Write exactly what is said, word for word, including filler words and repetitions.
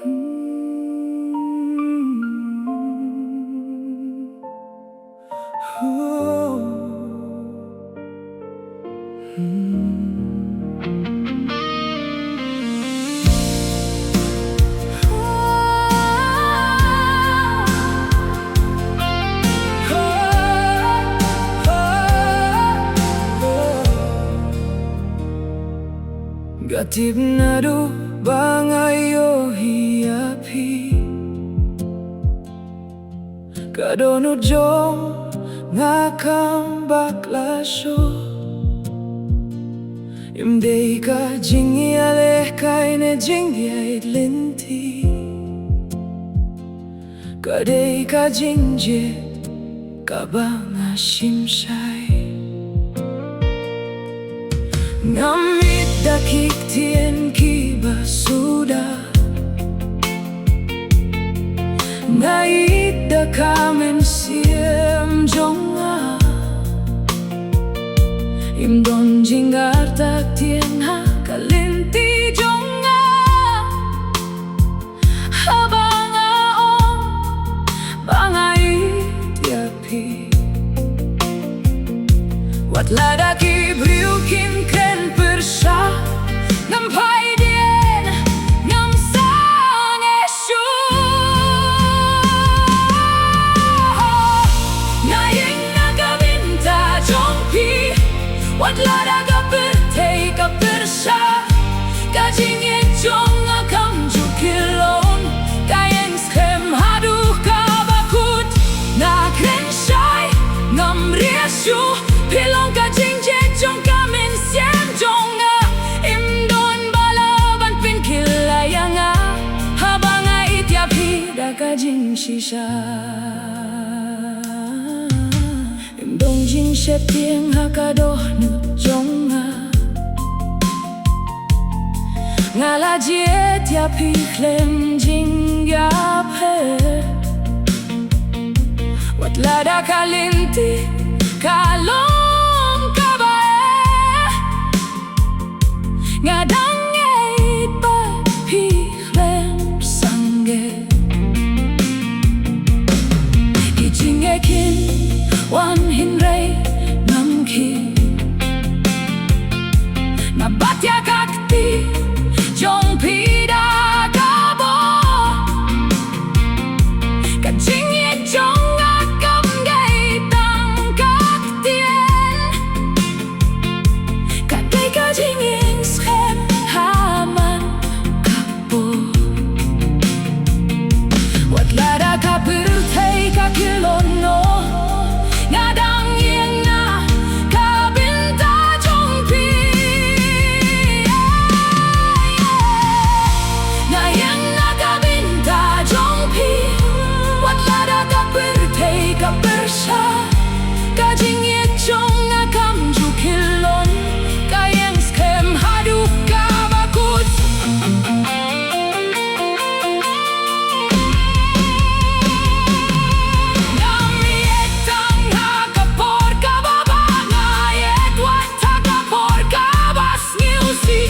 Nga tip naduh ba nga ïohi ïa phi, ka dohnud jong nga kam bakla shuh. Ym dei ka jingïalehkai ne jingïaid lynti, ka dei ka jingjied kaba nga shim shai. Ngam ïeit da ki ktien kiba suda, nga ïeit da ka mynsiem jong nga. Ym don jingartatien ha ka lynti jong nga haba nga ong ba nga ïeit ïa phi. Wat lada ki briew kin kren pyrshah, ngam phaidien, ngam sangeh shuh. Nga ïeng na ka bynta jong phi, wat lada ka pyrthei ka pyrshah. Ka jingïeit jong nga kam ju kyllon, ka ïeng skhem haduh kaba kut. Nga kren shai, ngam rieh shuh, phi long ka jingjied jong ka mynsiem jong nga. Ym don ba lah ban pynkylla ïa nga haba nga ïeit ïa phi da ka jingshisha. Ym don jingsheptieng ha ka dohnud jong nga, nga la jied ïa phi khlem jingïapher. Wat lada ka lynti ka long kaba eh, nga dang ïeit bad phi khlem sangeh. Ki jingeh kin wan hynrei ngam khih, nga bat ïa ka kti jong phi da ka bor. Ka jingïeit jong nga kam dei tang ka ktien, ka dei ka jingïeng skhem ha man ka por. Wat lada ka pyrthei ka kyllon noh, nga dang ïeng na ka bynta jong phi. Nga ïeng na ka bynta jong phi, wat lada ka pyrthei ka pyrshah. Ka jingïeit jong nga kam ju kyllon, ka ïeng skhem haduh kaba kut. Ngam ïeit tang ha ka por kaba bha, nga ïeit wat ha ka por kaba sngewsih.